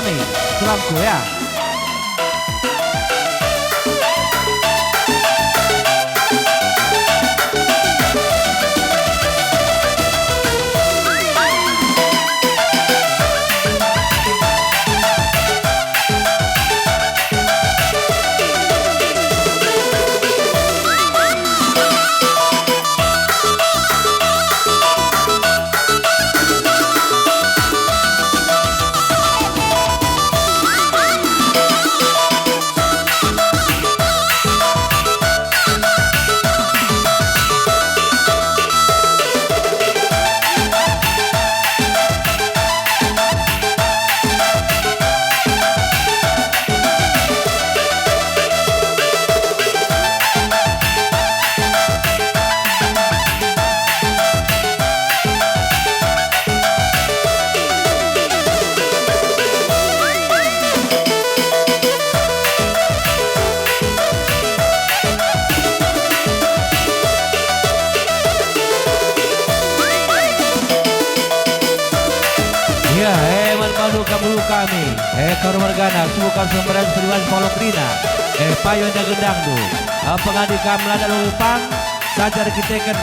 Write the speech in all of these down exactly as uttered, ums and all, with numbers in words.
Selangku, ya. Ya, eh, man bandu kam ulu kami, eh, Karu Margana, subukan sembaran seriwan sepuluh kerina, eh, payo enda gendangndu, eh, pengadi kam melanda lumpang, saja erkiteken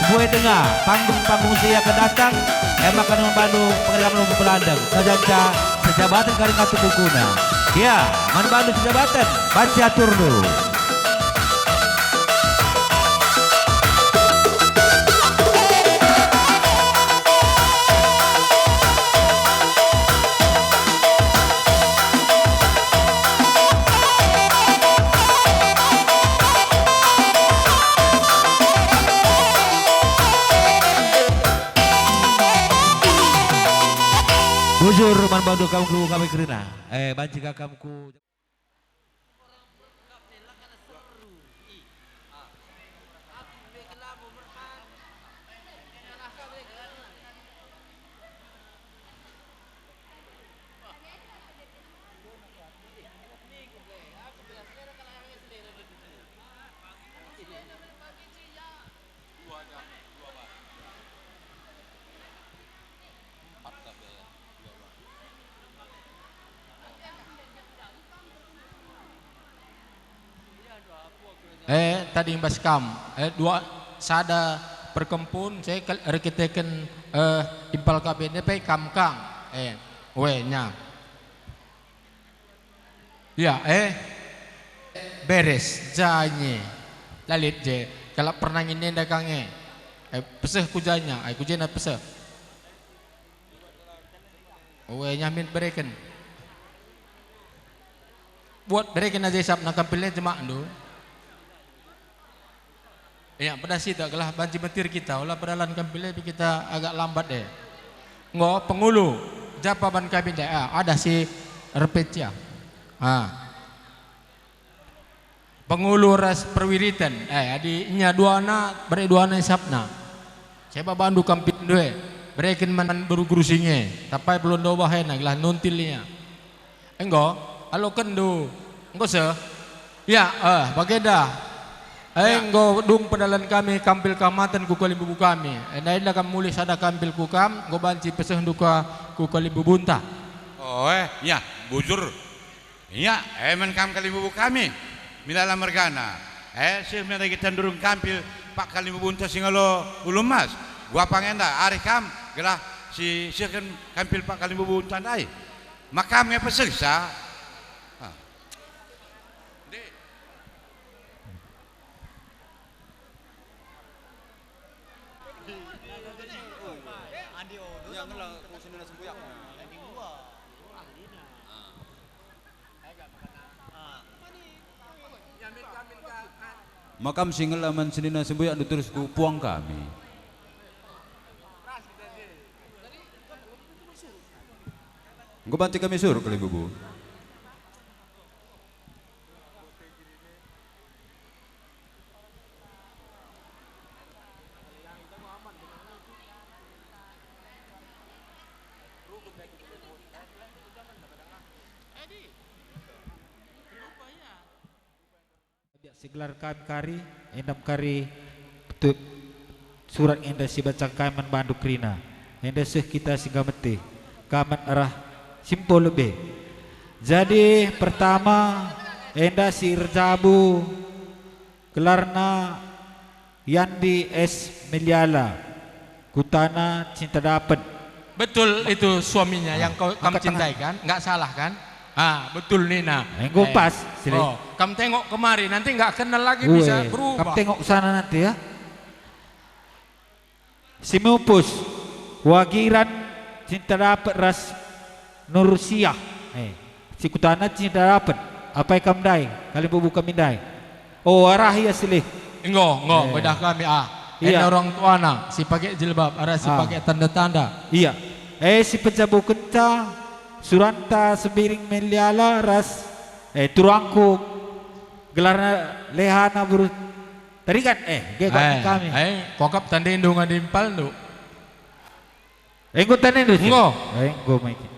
mbue denga panggung-panggung si akan datang, e maka man bandu pengeram lumbung belandeng, saja nca sejabaten kari ngatu bukuna. Ya, man bandu sejabaten, banci aturndu. Bujur man bandu kam ku kami kerina. Eh, banci ka kam ku Eh, tading bas kam. Eh, dua, sada perkempun, saya kal-, erkiteken, eh, impal K B N P kam kang. Eh, we, nya. Ya, eh. Beres, janye. Lalit je, kalak pernangin enda kang e. Eh, peseh ku janya, eh, ku jena peseh. Oe, nyamin bereken. Buat bereken aja isapna kampilnya jemakndu. Ya, pedas sidak gelah banci metir kita, ola pedalan kampilnya kita agak lambat deh. Enggo, pengulu, japa ban kami deh, ah, ada si Repecia. Ah. Pengulu ras perwiriten, eh, adi nya duana, bere duana isapna. Seba bandu kampilndu e, bereken man beru-beru si nge, tapai belunda bahena gelah nuntil ia. Enggo, alokenndu, enggo seh? Ya, eh, bagenda. Eh, ya. Enggo dung pedalan kami kampil kamaten ku kalimbubu kami. Enda-enda kam mulih sada kampil ku kam, enggo banci pesehndu ka ku kalimbubunta. Oh, eh, ya, bujur. Ia, e man kam kalimbubu kami, Milala mergana. E, seh me kita ndurung kampil pak kalimbubunta si ngalo ulu emas. Guapang enda, arih kam, gelah si sehken kampil pak kalimbubunta ndai. Makam nge pesehsa. Ah. Ndi. Makam si ngela man senina sembuyakndu terus ku puang kami. Enggo banci kami suruh kalimbubu. Biak sigelar kami kari, endam kari tu-, surat enda sibaca kami man bandu kerina. Enda seh kita si enggo meteh, kaman arah simpo lebe. Jadi pertama enda si erjabu gelarna Yandi S Meliala, kutana Cinta Dapet. Betul itu suaminya yang kau, kam cintai kan? Nggak salah kan? Ah, betul nina. Enggo pas, Sile. Oh, kam tengok kemari, nanti nggak kenal lagi, bisa berubah. Kam tengok sana nanti ya. Si mupus, Wagiran, Cinta Dapet ras Nursiah. Eh, si kutana Cinta Dapet. Apai kam ndai? Kalimbubu kami ndai. Oh, arah ia Silih. Enggo, enggo, eh, bedah kami, ah. Iya. Enda orang tuana, si pakai jilbab, arah si pakai tanda-tanda. Iya. Eh, si penjabu kenca, Suranta Sembiring Meliala ras, eh, turangku gelarna Lehana Buru Tarigan, eh, ge kok eh, kami. Eh, kokap tandindu ngadi impalndu. Enggo tandindu, Sil? Enggo. Eh, enggo mai ki.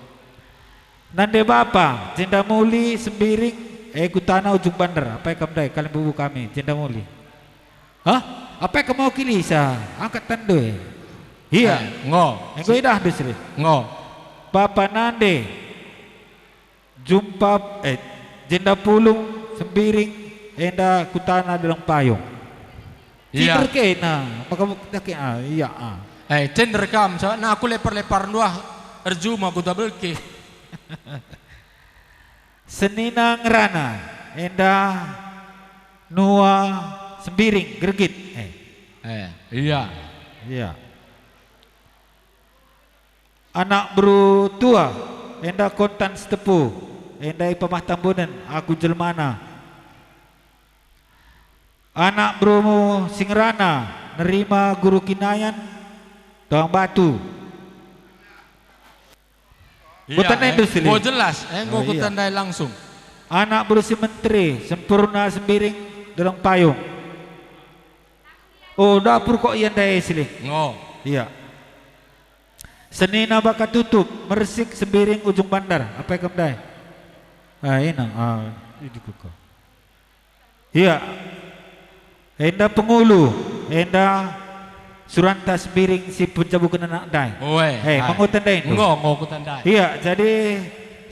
Nande bapa, Jenda Muli, Sembiring, eh, kutana Ujung Bandar. Apai kam ndai, kalimbubu kami, Jenda Muli. Hah? Apai kam mau kilisa? Angkat tandu, eh. Iya. Eh, enggo. Enggo idahndu, Sil? Enggo. Bapa nande. Jumpap, eh, Jenda Pulung, Sembiring, enda kutana Deleng Payung. Iya. Cinder kena, maka mu-, dah ke, ah, iya, ah. Eh, cinder kam, sabap na aku lepar-lepar nduah erjuma kuta belke. Senina ngerana, enda nua Sembiring, Gergit. Eh. Eh, iya. Iya. Anak beru tua, enda kontan Sitepu, enda i Pamah Tambunen, aku jelmana. Anak berumu si ngerana nerima guru Kinayan, Tuang Batu. Iya, kutandai eh, Silih. Enggo jelas, eh, enggo oh, iya. Kutandai langsung. Anak beru si menteri, Sempurna Sembiring, Deleng Payung. Oh, dapur kok ia ndai Silih. Ngo. Iya. Senina Baka Tutup, Mersik, Sembiring, Ujung Bandar. Apai kam ndai? Ah, ina, ah, ini kuko. Iya. Enda pengulu, enda Suranta Sembiring si penjabuken anak ndai. Oe, eh, hai. Mangutan ndai tu. Ngo, ngo kutan ndai. Iya, jadi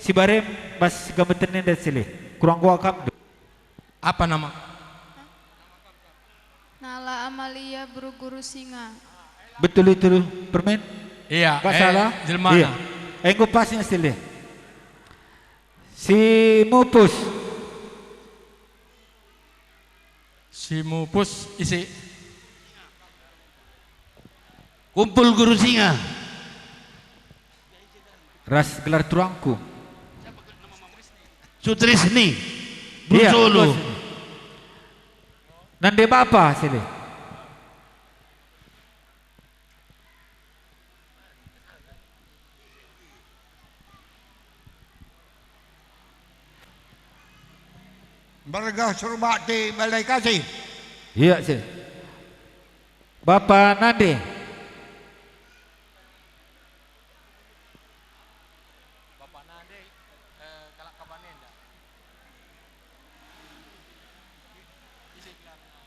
si barem bas gameten enda Silih. Kurang gua kam. Apa nama? Nala Amalia Beruguru Singa. Betul itu, Permen? Iya, nggak eh, salah. Jelmana. Iya. Eh, enggo pasnya Silih. Si mupus. Si mupus isi. Kumpul Guru Singa. Ras gelar turangku. Sutrisni. Iya, Brusolo. Bos. Nande bapa Silih. Mbargah Surbakti Balai Kasih. Iya, Silih. Bapa nande. Bapa nande, eh, kalak kaban enda. Ise gelarna?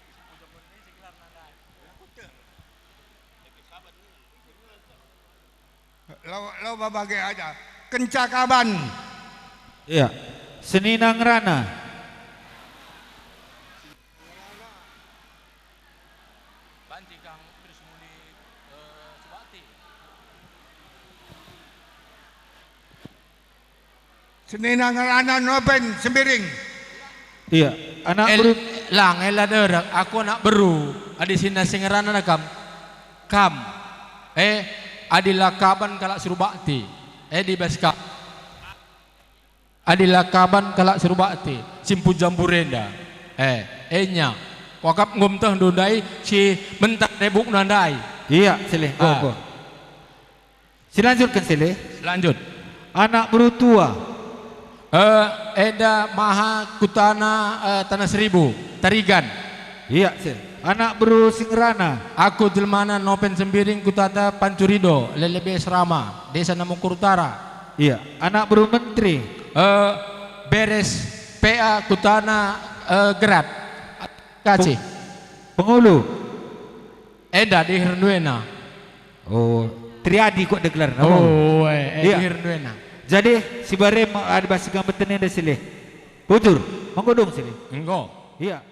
Ise pujung enda, ise gelarna ndai? Lau, lau babage aja. Kenca kaban. Iya. Senina ngerana. Banci kang terus muli, eh, Subakti. Senina ngerana Nopen Sembiring. Iya, anak El-, beru. Lang, ela derek, aku anak beru. Adi sina si ngerana kam. Kam. Eh, adi la kaban kalak Surbakti. Eh, di bas ka-, adi la kaban kalak Surbakti, si mpu jambur enda. Eh, enya. Kuakap enggo mtehndu ndai, si mentak rebukna ndai. Iya, Silih, enggo, ah. Enggo. Silanjutken Silih. Lanjut. Anak beru tua. Eh, enda maha kutana, eh, Tanah Seribu, Tarigan. Iya, Silih. Anak beru si ngerana. Aku jelmana Nopen Sembiring, kutata Pancurido, Lelebe Serama, Desa Namungkur Utara. Iya. Anak beru menteri. Eh, Beres P A, kutana, eh, Gerat. Kaci. Peng-, pengulu. Enda diher nduena. Oh, Triadi kok degelarna. Oh, eh, eh, iya. Diher nduena. Jadi, si bare me-, adi bas si gambeten enda silih. Bujur, menggodong silih. Enggo. Iya.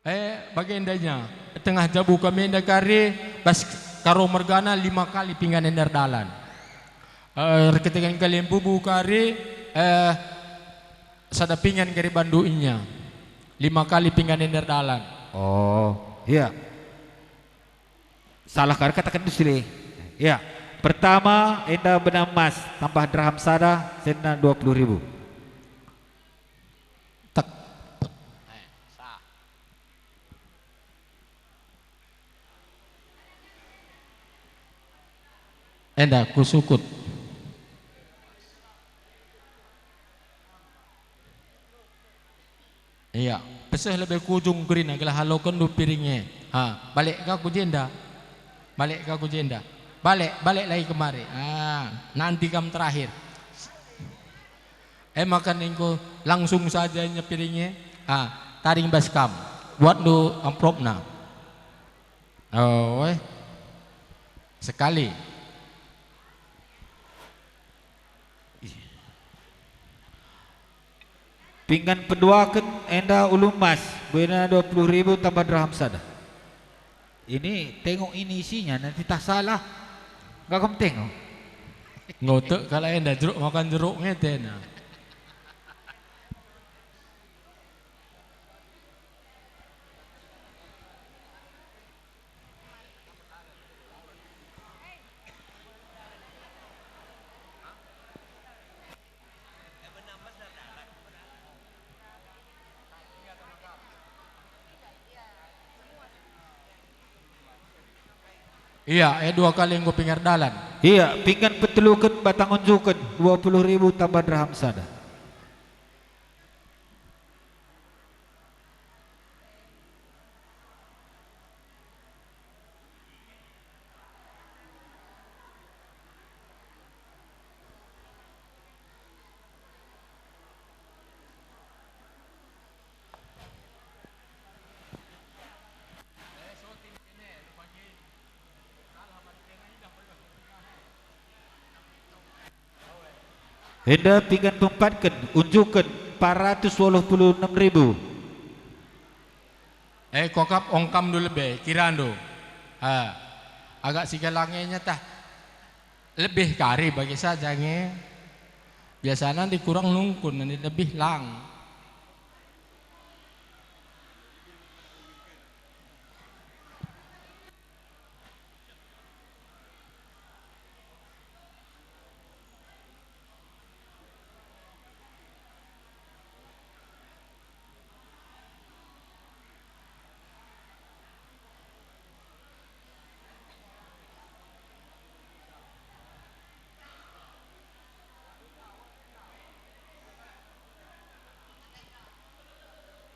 Eh, bagenda nya, tengah jabu kami enda kari, bas Karo mergana lima kali pinggan enda erdalan. Eh, erkiteken kalimbubu kari, eh, sada pinggan kari bandu inya. Lima kali pinggan enda erdalan. Oh, iya. Salah kari kataken silih. Ya. Pertama, enda benang emas tambah dirham sada, senina dua puluh ribu. Tek. Enda kusukut. Iya, peseh lebe ku ujung kerina gelah alokenndu piring e. Ha, balik ka ku jenda. Balik ka ku jenda. Balik, balik lagi kemari. Ah, nanti kam terakhir. E maka ningku langsung saja inya piring e. Ah, taring bas kam. Buatndu amplopna. Oh, eh. Sekali. Pinggan peduaken enda ulu emas, buena dua puluh ribu tambah dirham sada. Ini tengok ini isinya, nanti tah salah. Enggak kam tengok. Ngotek kalak enda jeruk makan jeruk ngetena. Iya, eh, dua kali enggo pinggir dalan. Iya, pinggan peteluken batang unjuken, dua puluh ribu tambah dirham sada. Enda pinggan peempatken, unjuken empat ratus waluh puluh enem ribu. Eh, kuakap ongkamndu lebe, kirandu. Ha, agak sigalang e nyatah lebih kari bagi saja nge. Biasana ndi kurang nungkun, ndi lebih lang.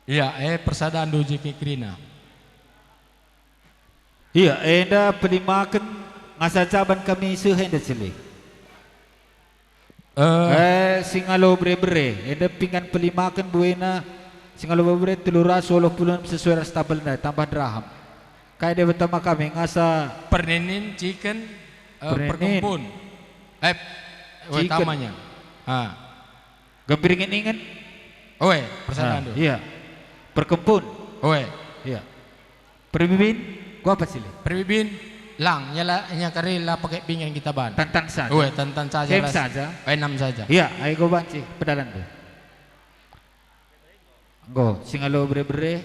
Iya, eh, persadandu je ke kerina. Iya, enda pelimaken ngasa caban kami seh enda celih. Eh. Eh, singalo bere-bere, enda pinggan pelimaken buena singalo bere-bere telu ratus waluh puluh enem sesuai ras tabel ndai, tambah dirham. Kai Debata ma kami ngasa perninin, ciken, eh, perninin. Perkempun. Eh, weh, ciken. Tamanya. Ha. Gambir ingen-ingen? Oe, persadandu. Ah, iya. Perkempun. Oe. Iya. Perbibin, kuapa cili? Perbibin, lang, nyala, nyakari la pakai pinggan kita ban. Tantan saja. Oe, tantan saja. Kem ras-, saja. Oe, enam saja. Iya, ai go banci, pedalan deh. Enggo, singalo bere-bere,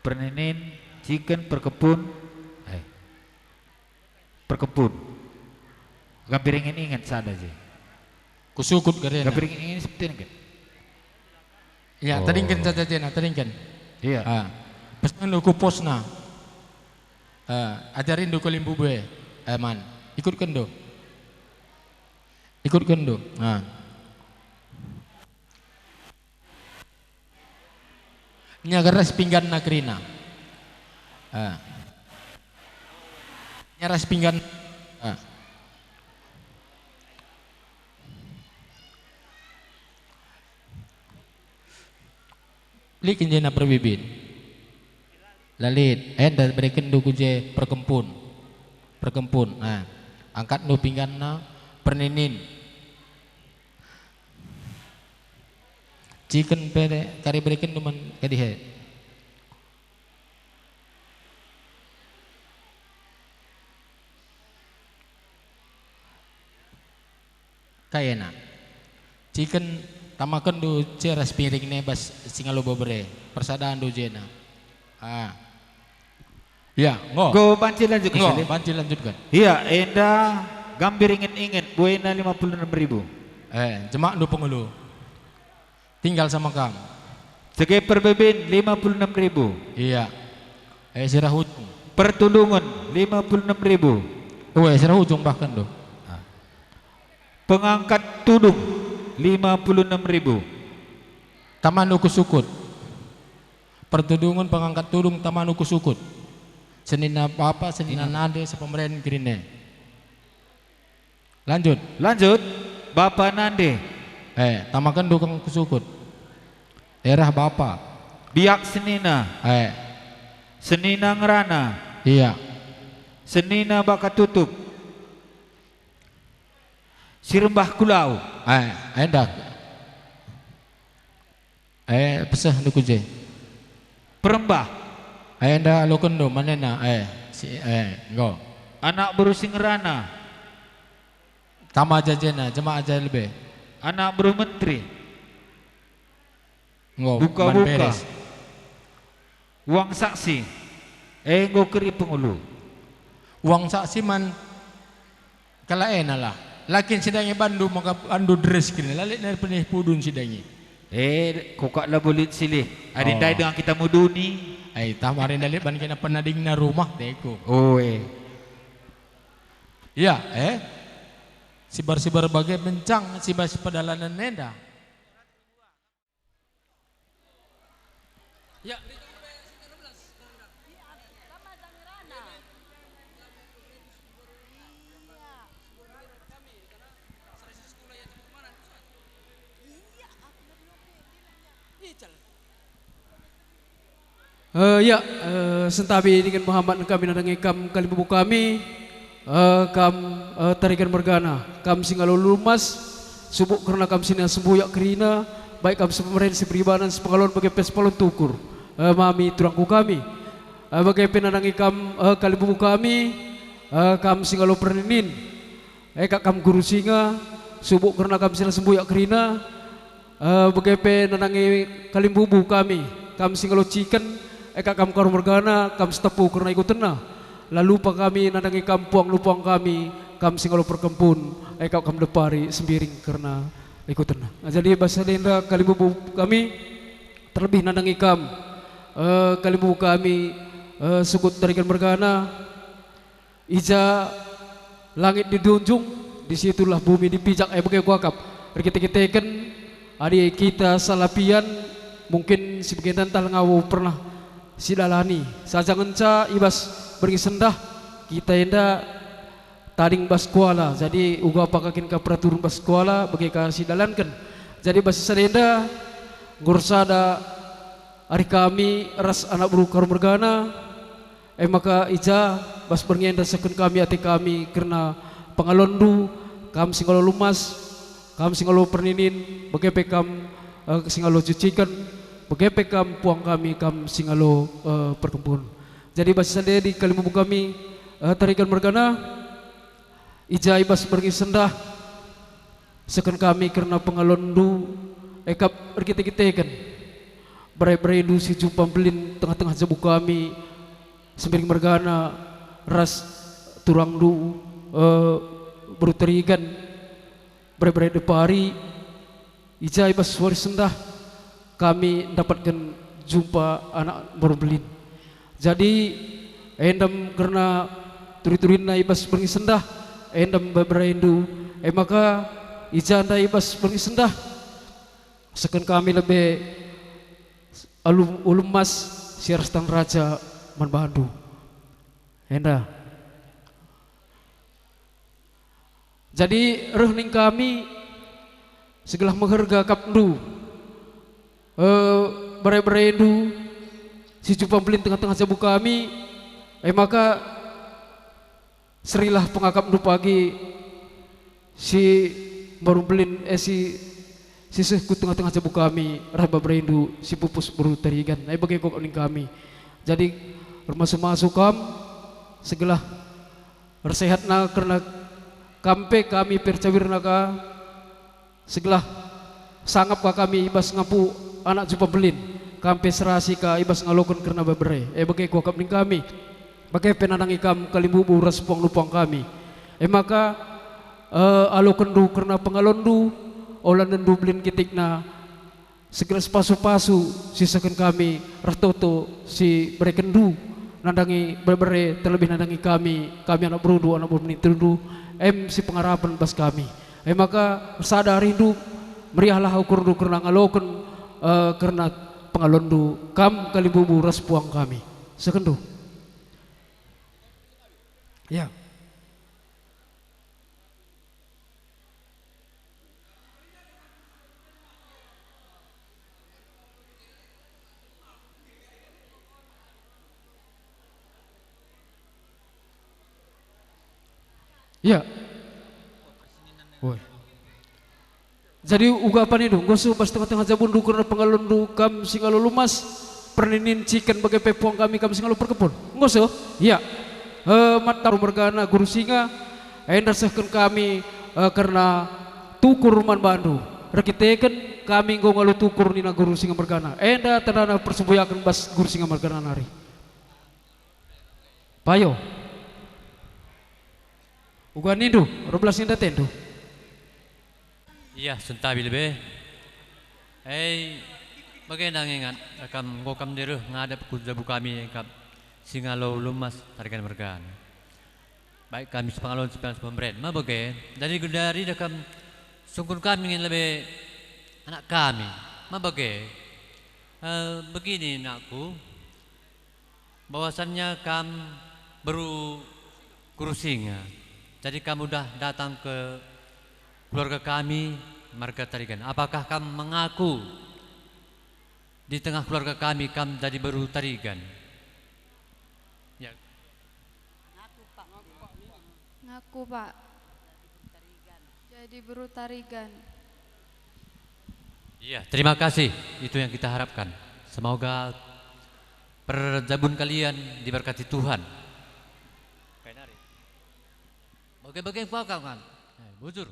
perninin, ciken, perkempun. Eh. Perkempun. Gambir ingen-ingen sada je. Kusukut gerena. Gambir ingen-ingen seperti ini kan? Ya, oh. Tadingken saja jena, tadingken. Iya. Ah. Pesendu ku posna. Ah, ajarindu kalimbubu e, eh, man. Ikutkendu. Ikutkendu. Ah. Nya ras pingganna kerina. Ah. Nya ras pinggan. Ah. Lit kin jena perbibin. La lit, enda berekenndu ku je perkempun. Perkempun. Nah, angkatndu pingganna, perninin. Ciken pe kari berekenndu man kadihe. Kai ena? Ciken tamakenndu ce ras piring ne bas si ngalo bebere, persadandu jena. Ah. Ya, ngo. Enggo banci lanjutken, Ngo, Salim? Banci lanjutken. Iya, enda gambir ingen-ingen, buena lima puluh enam ribu. Eh, jemakndu pengulu. Tinggal sama kam. Sege perbeben, lima puluh enam ribu. Iya. Eh, sirah ujung. Pertulungen, lima puluh enam ribu. Oh, eh, sirah ujung bahkan tuh. Ah. Pengangkat tudung, lima puluh enam ribu. Taman uku sukut. Pertudungen pengangkat tudung taman uku sukut. Senina bapa, senina Iya. nande, sepemeren kerine. Lanjut. Lanjut, bapa nande. Eh, tamaken dukeng ku sukut. Erah bapa. Biak senina. Eh. Senina ngerana. Iya. Senina baka tutup. Si rembah kulau. Eh, enda. Eh, peseh ndu ku je. Perembah. Eh, enda alokenndu manena, eh, si, eh, enggo. Anak beru si ngerana. Tama aja jena, jemak aja lebe. Anak beru menteri. Enggo, Buka-buka. man beres. Uang saksi. Eh, enggo keri pengulu. Uang saksi man Kalak ena lah. Lakin sidangi bandu maka bandu deres kena lalek nari penih pudun sidangi. Eh, kukak labo lit silih. Ari Oh. ndai dengan kita muduni. Ai, tah mari ndai lit ban kena penadingna rumah teku. Oh, eh. Ya, eh. Sibar-sibar bage mencang sibas pedalanen enda. Ya. Eh, ya, eh, sentabi dingen mehamat kami nandangi kam kalimbubu kami. Eh, kam, eh, Tarigan mergana, kam si ngalo lumas, subuk kerna kam si sembuyak kerina, baik kam si pemeren, si peribanan, si pengalon, bage pe si pengalo tukur. Eh, mami turangku kami. Eh, bage pe nandangi kam, eh, kalimbubu kami, eh, kam si ngalo perninin. Eh, kak kam guru singa, subuk kerna kam si la sembuyak kerina. Eh, bage pe nandangi kalimbubu kami, kam si ngalo ciken, eh, kak kam karu mergana, kam si tepu kerna ikutenna. La lupa kami nandangi kam puang lupuang kami, kam si ngalo perkempun, eh, kak kam depari sembiring kerna ikutenna. Nah, jadi bas sada enda kalimbubu kami, terlebih nandangi kam, eh, kalimbubu kami, eh, sukut Tarigan mergana, I ja langit dijunjung, di situlah bumi dipijak, e bage kuakap. Erkite-kiteken, adi kita salah pian, mungkin si bagenda ntah langa pernah sidalani. Saja ngenca i bas berngi sendah, kita enda tading bas kuala. Jadi, uga apa ka kin ka peraturen bas kuala, bage ka sidalanken. Jadi, bas sada enda, enggo ersada ari kami ras anak beru karu mergana, E maka i ja bas berngi enda sehken kami ate kami kerna pengalonndu, kam si ngalo lumas, kam si ngalo perninin, bage pe kam, eh, si ngalo cuciken, bage pe kam puang kami, kam si ngalo, eh, perkempun. Jadi bas sada enda kalimbubu kami, eh, Tarigan mergana, i ja i bas berngi sendah, sehken kami kerna pengalonndu, e kap erkite-kiteken. Bere-berendu si jumpa mbelin tengah-tengah jabu kami, sembiring mergana ras turangndu, eh, beru Tarigan, bere-bere depari, i ja i bas wari sendah kami ndapatken jumpa anak mbaru mbelin. Jadi, endam kerna turi-turinna i bas berngi sendah, endam bere-berendu, e maka i ja ndai i bas berngi sendah, sehken kami lebe alu, ulum emas si ras tan raja man bandu. Enda. Jadi reh ning kami, segelah meherga akapndu, eh, bere-berendu, si jumpa mbelin tengah-tengah jabu kami, e maka serilah pengakapndu pagi si mbaru mbelin, eh, si, siseh ku tengah-tengah jabu kami, reh beberendu si pupus beru Tarigan. E bage kap ning kami. Jadi, ermasu-masu kam, segelah ersehatna kerna kam pe kami percawirna ka, segelah sangap ka kami i bas ngampu anak Jupa Mbelin, kam pe serasi ka i bas ngaloken kerna bebere. E bage kuakap ning kami, bage pe nandangi kam kalimbubu ras puang-puang kami. E maka, eh, alokenndu kerna pengalonndu, ola nenndu Mbelin kitikna, segelas pasu-pasu si isehken kami reh toto si berekenndu nandangi bebere, terlebih nandangi kami, kami anak berundu, anak beru nintundu, em si pengarapen bas kami. E maka, sada arindu, meriahlah ukurndu kerna ngaloken, eh, kerna pengalonndu, kam kalimbubu ras puang kami. Isehkenndu. Ya. Ya. Woi. Jadi uga panindu, enggo seh bas tengah-tengah jabundu kerna pengalonndu kam si ngalo lumas, perninin ciken bage pe puang kami kam si ngalo perkepun. Enggo seh? Ya. Eh, mata mergana Guru Singa, enda sehken kami, eh, kerna tukur man bandu. Erkiteken kami enggo ngalo tukur nina Guru Singa mergana. Enda tandana persembuyaken bas Guru Singa mergana nari. Payo. Uga nindu, erbelas ninda tendu. Iya, sentabi lebe. Ei, bage nda ngingat, kam enggo kam ndireh ngadap ku jabu kami kap si ngalo lumas Tarigan mergan. Baik kami sepengalon, sepengalon, sepemberen. Ma bage, dari gendari da kam sungkun kami ngen lebe anak kami. Ma bage, eh, begini, nakku, bahwasannya kam beru Guru Singa. Jadi kam udah datang ke keluarga kami, marga Tarigan. Apakah kam mengaku di tengah keluarga kami kam jadi beru Tarigan? Ya. Ngaku, Pak. Jadi beru Tarigan. Iya, terima kasih. Itu yang kita harapkan. Semoga perjabun kalian diberkati Tuhan. Bage-bage kuakap kan? Eh, bujur.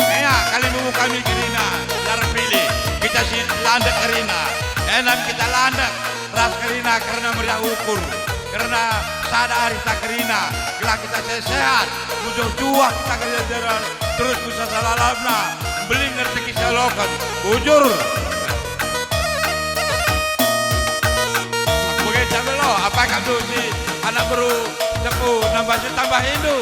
Ea, kalimbubu kami kerina, dareh pilih, kita si landek kerina, enam kita landek ras kerina kerna meriah ukur, kerna sada arih ta kerina, gelah kita sehat-sehat, mujuh juah kita kerja jalan, terus ku sasa lalapna, mbelin ngerteki seloken, bujur. Aku bage cabe lo, apa kadu si anak beru cepu nambah si tambah indu.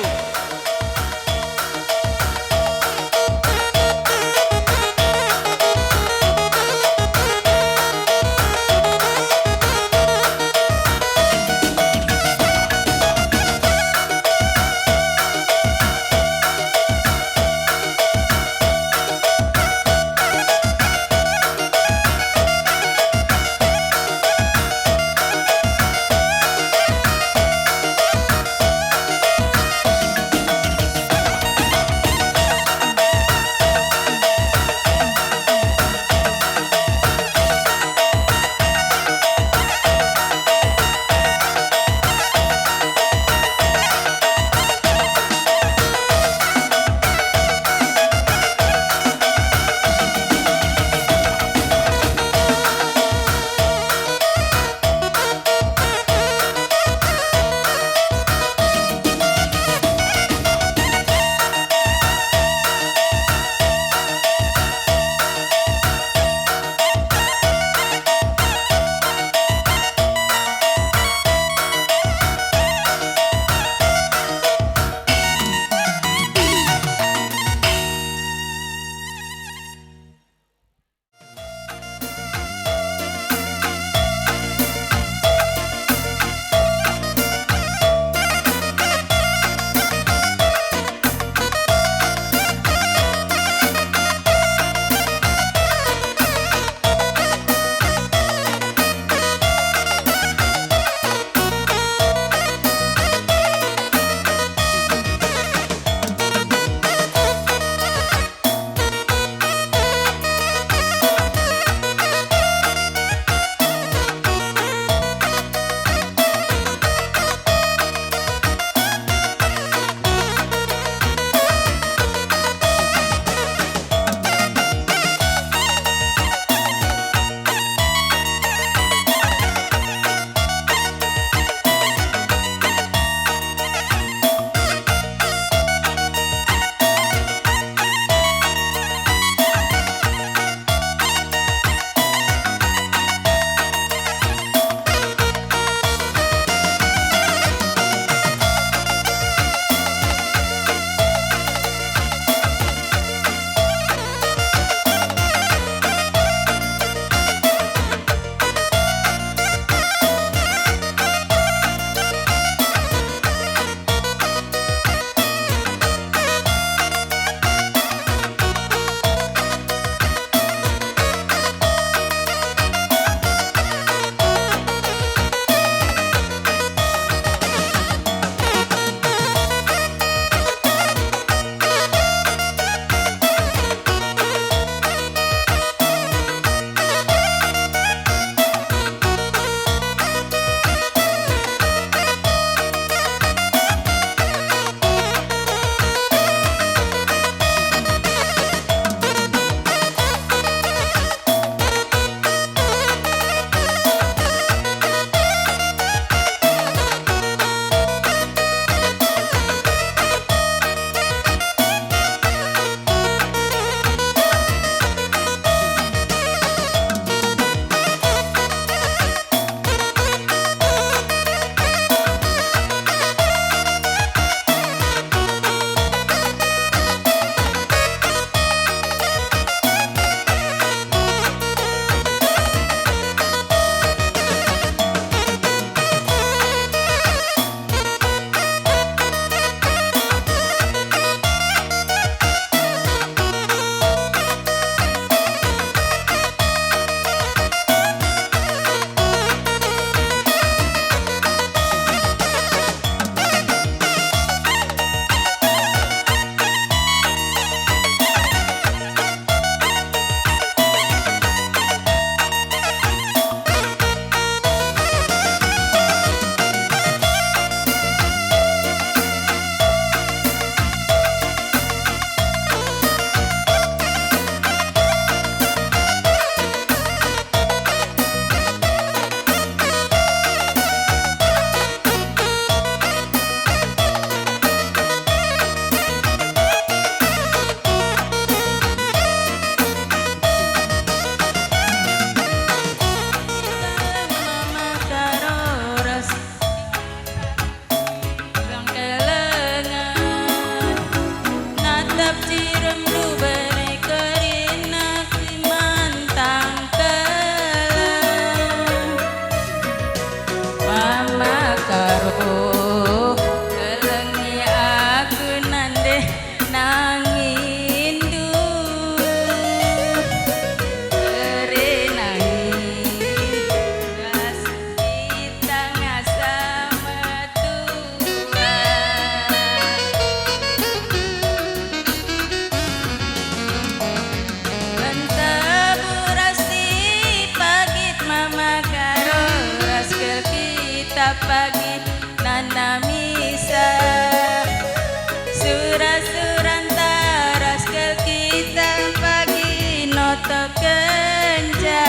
Tokenca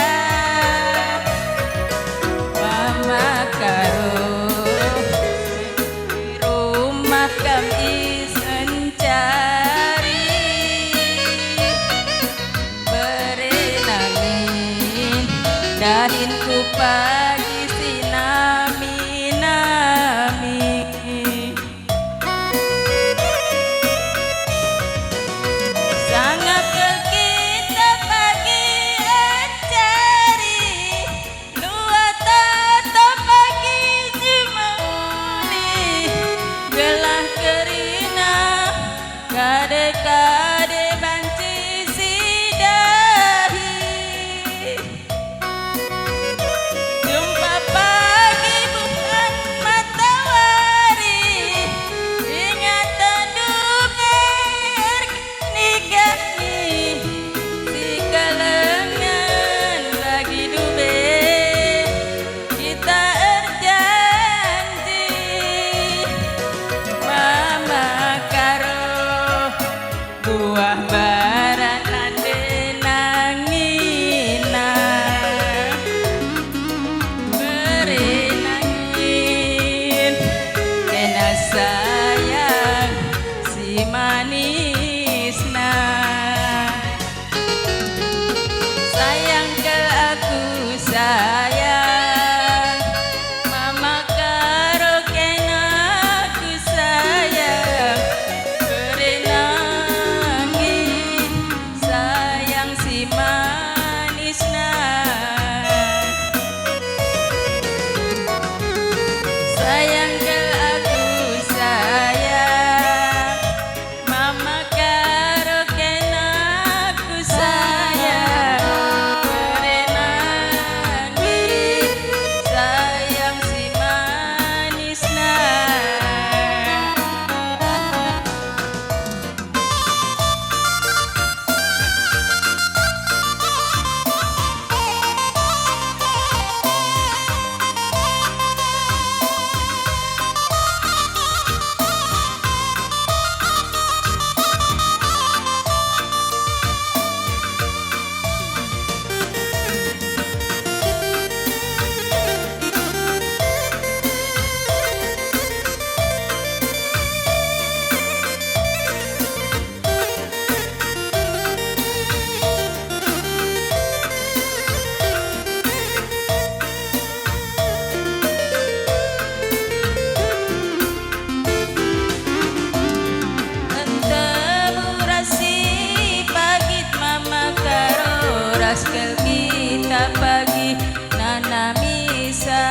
Mama Karo, di rumah kam ise encari, bere nangin, dahin ku pagi si nami-nami. Sangap kal kita pagi encari, luat atap pagi jemari, gelah kerina kade-kade banci sidahi. Jumpa pagi bulan matawari, ingaten dube erkani-kani, sikelengen bagi dube kita erjanji. Mama Karo, buah bara nande nangina, bere nangin kena sayang si manisna. Sayang kal aku sayang, Mama Karo kena ku sayang, bere nangin sayang si manisna. Sayang kal aku sayang, Mama Karo kena ku sayang, bere nangin sayang si manisna. Entamu ras si pagit Mama Karo, ras kal kita pagi nanamisa.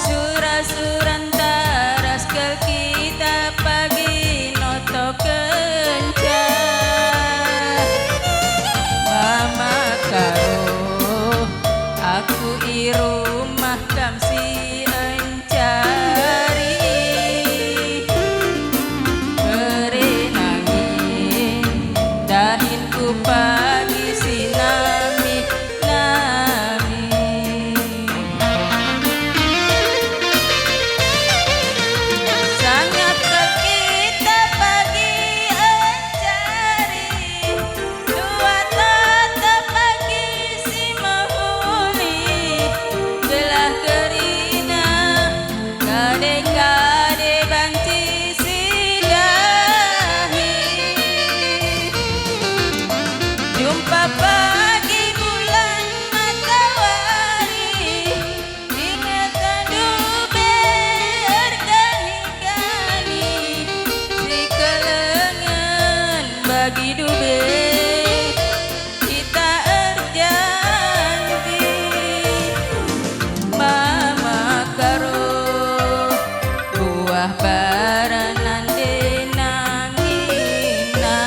Sura-suranta ras kal kita pagi notokenca. Mama Karo, aku i rumah kam si encari. Bere nangin, dahin ku pagi si nami-nami. Sangap kal kita pagi encari, luat atap pagi si mehuli, gelah kerina kade-kade banci sidahi. Jumpa pagi bulan matawari, ingaten dube erkani-kani, sikelengen bagi dube kita erjanji. Mama Karo, buah bara nande nangina,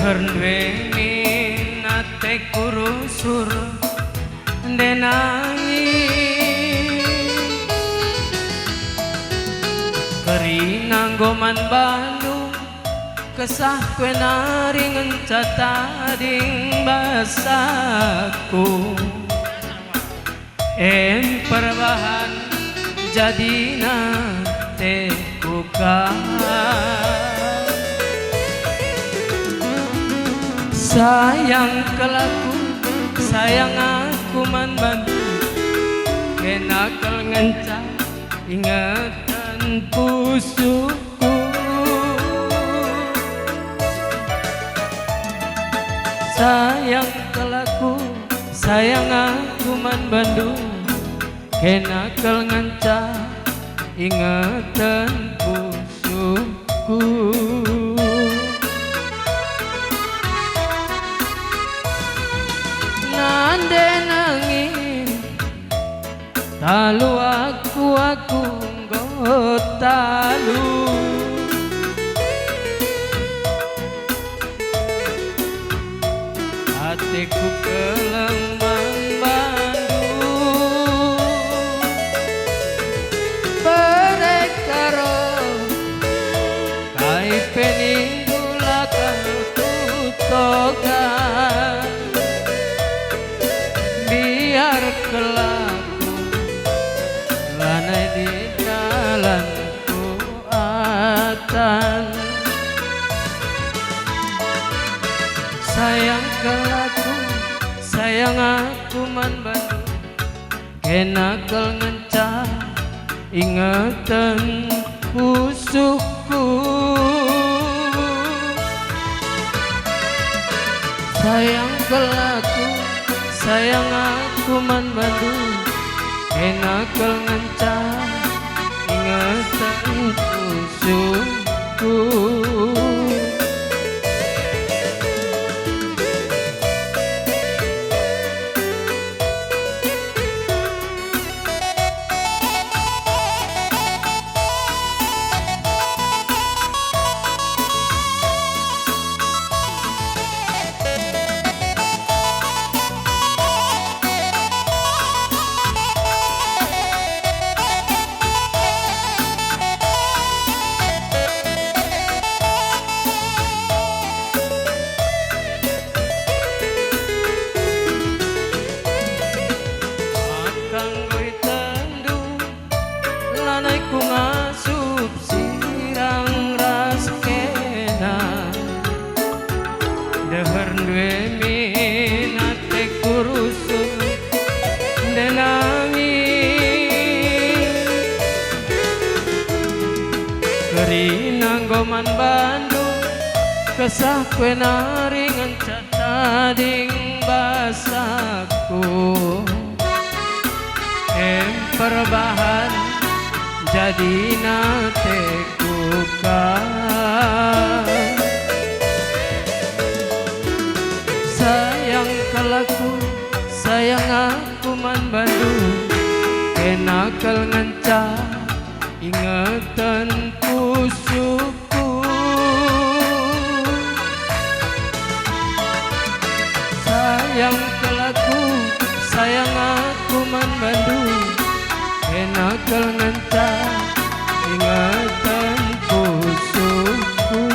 Ernduemi ateku rusur ndenangi. Kerina enggo man bandu, kesahku e nari ngenca tading basaku. Em perbahan jadina tehku ka. Sayang kal aku, sayang aku man bandu, kena kal ngenca ingeten pusuh. Sayang kal aku, sayang aku man bandu, kena kal ngenca ingeten pusuhku. Nande nangin. Talu aku, aku enggo talu. Ateku keleng man bandu. Bere karo kai pe nindu la kal kutoga. Biar kal aku lanai di dalanku atan. Sayang kal aku, sayang aku man bandu. Kena kal ngenca ingeten pusuhku. Sayang kal aku, sayang aku man bandu. Kena kal ngenca ingeten pusuhku. Maka enggo itendu, lanai ku ngasup sirang ras kena. Deherndu e min ateku rusur ndenangi. Kerina enggo man bandu, kesahku e nari ngenca tading basaku. Em perbahan jadina ateku ka. Sayang kal aku, sayang aku man bandu, kena kal ngenca ingeten pusuhku. Sayang kal aku, sayang aku man bandu, kena kal ngenca ingeten pusuhku.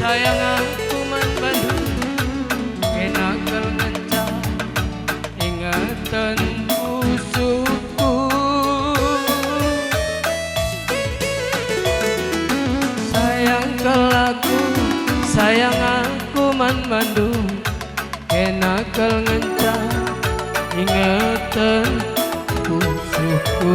Sayang aku man bandu, kena kal ngenca ingeten pusuhku. Sayang kal aku, sayang aku man bandu, kena kal ngenca ingeten pusuhku.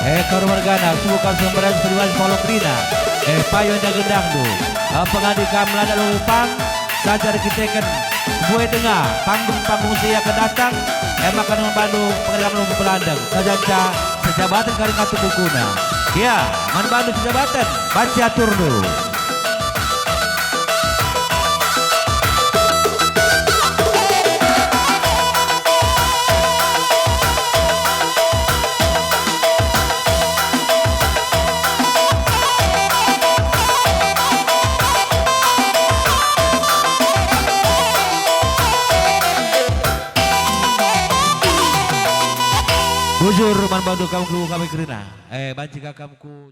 Eh, kaluargana, sungguh kam sembran seriwan polo kerina. Eh, payo enda gendangndu. Eh, pengadi kam melanda lalu pang, saja erkiteken buah denga, panggung-panggung si akan datang, eh, maka man bandu pengadi kam lalu belandang, saja ca sejabaten kari ngatu bukuna. Ya, man bandu sejabaten, banci aturndu. Bujur man bandu kam keluarga kami kerina. Eh, banci ka kam ku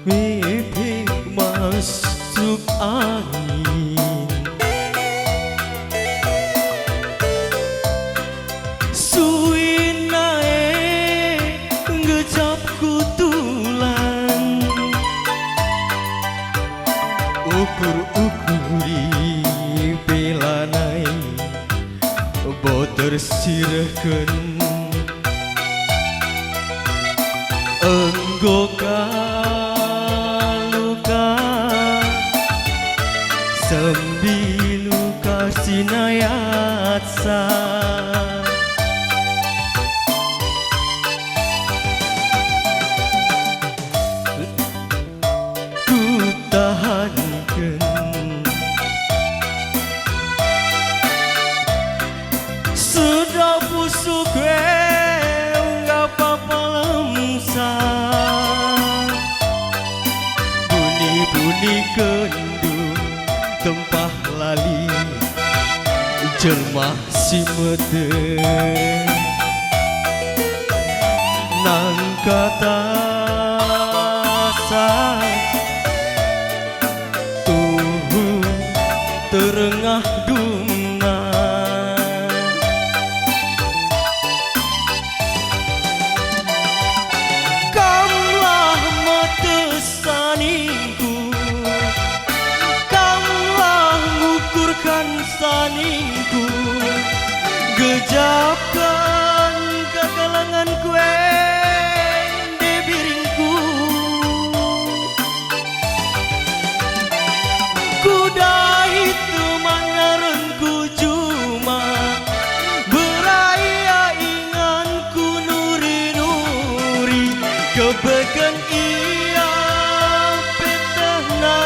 Mipik masuk angin. Suin nae ngejapku tulang. Ukur-ukuri pe lanai boter sirehken. Enggo ka luka, sembilu ka sinayatsa. Kutahanken. Sudah pusuh kue ungga papalemsa. Buni-buni kendu tempah lali jelma si mete. Nangkatasa tuhu terengah dumna. Kamlah metes saningku, kamlah ngukurkan saningku, gejapken kekelengen kue ndebiringku. Kudai teman ngarengku juma, beraya inganku nuri-nuri, kebeken ia petehna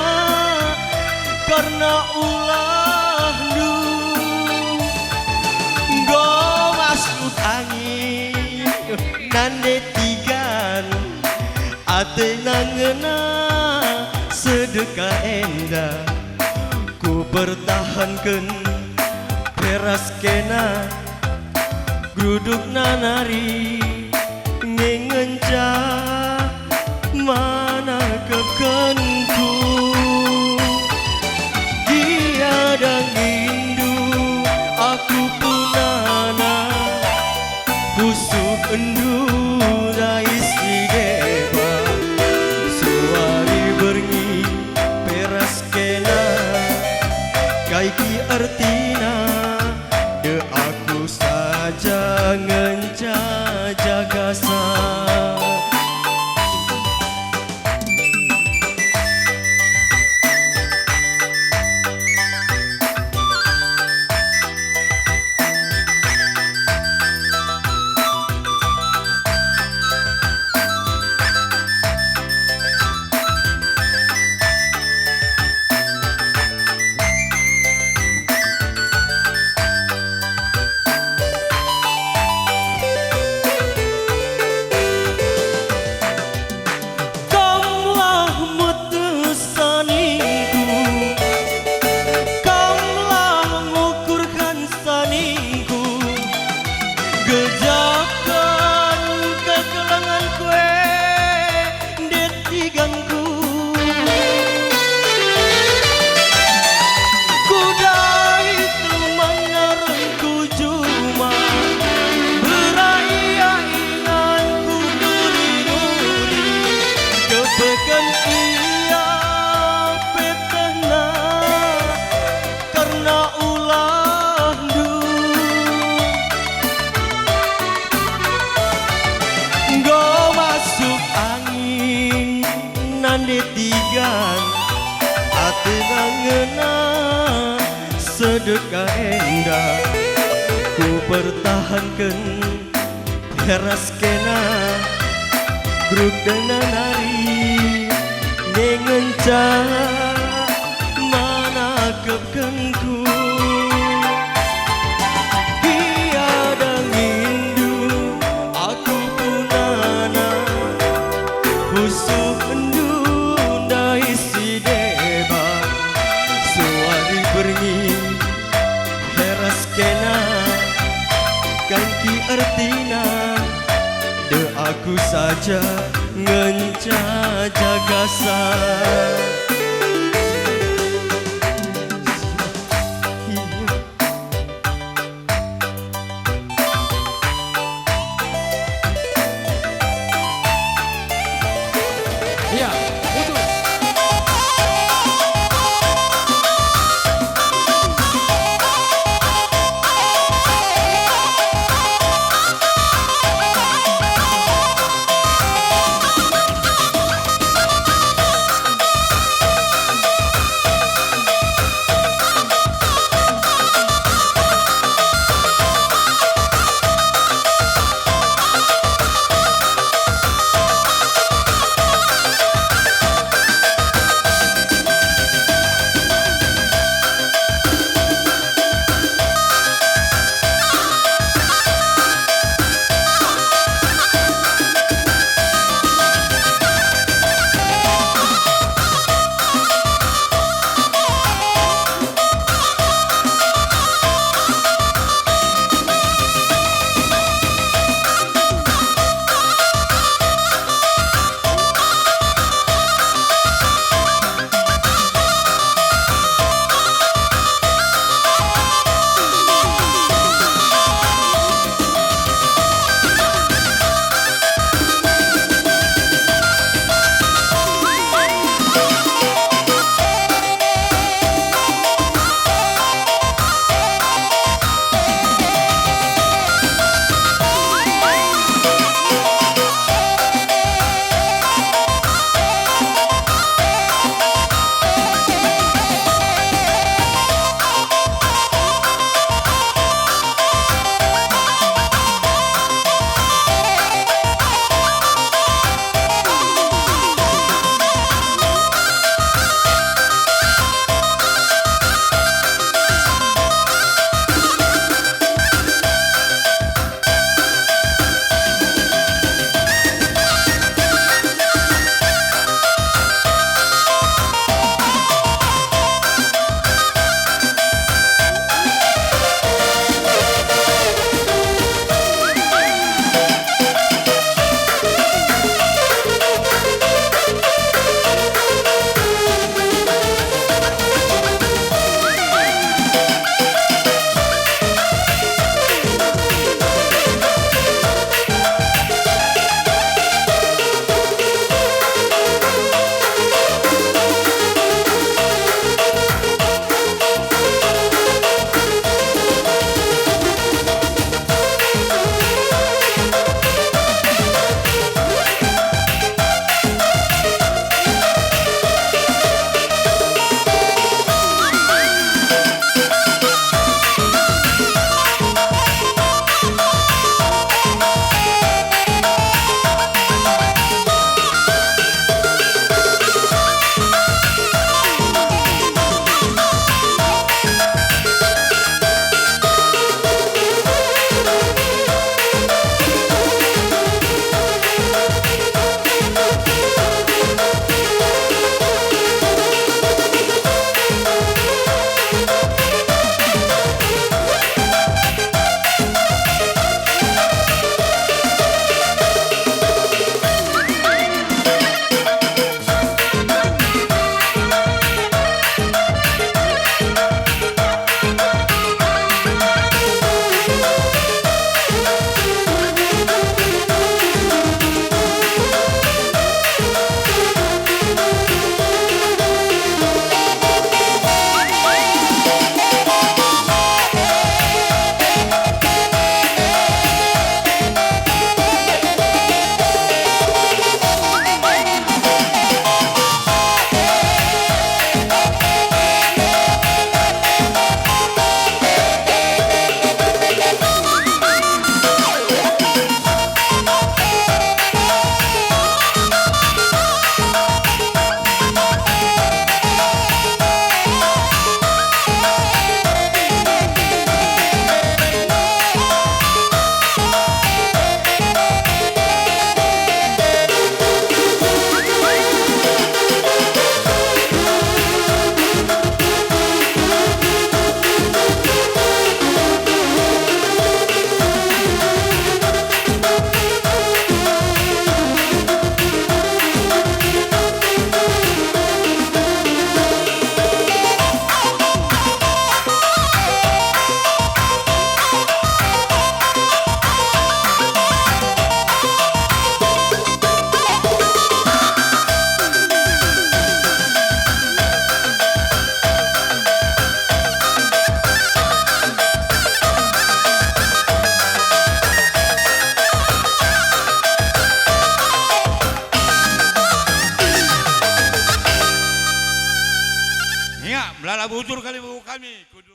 karna ulahndu. Enggo masuk angin, nande tigan, atena ngena sedekah enda. Kupertahanken peras kena, grudukna nari nge ngenca manakepkenku. Gia dangindu aku punana, pusuh endu ndai si deba, suari berngi peras kena, kai ki ertina, de aku saja ngenca jagasa. Kamlah metes saningku, kamlah ngukurkan saningku, gejapken kekelengen kue ndet tiganku. Kudai teman ngarengku juma, beraya inganku nuri-nuri, kebeken ia petehna karna ulahndu. Enggo masuk angin nande tigan, atena ngena sedekah enda. Kupertahanken peras kena, grudena nari nge ngenca manakepkenku. Gia dangindu aku punana, pusuh endu ndai si deba, suari berngi peras kena, kai ki ertina, de aku saja ngenca jagasa. Iya, betul. Atur kalimbabo kami, kudu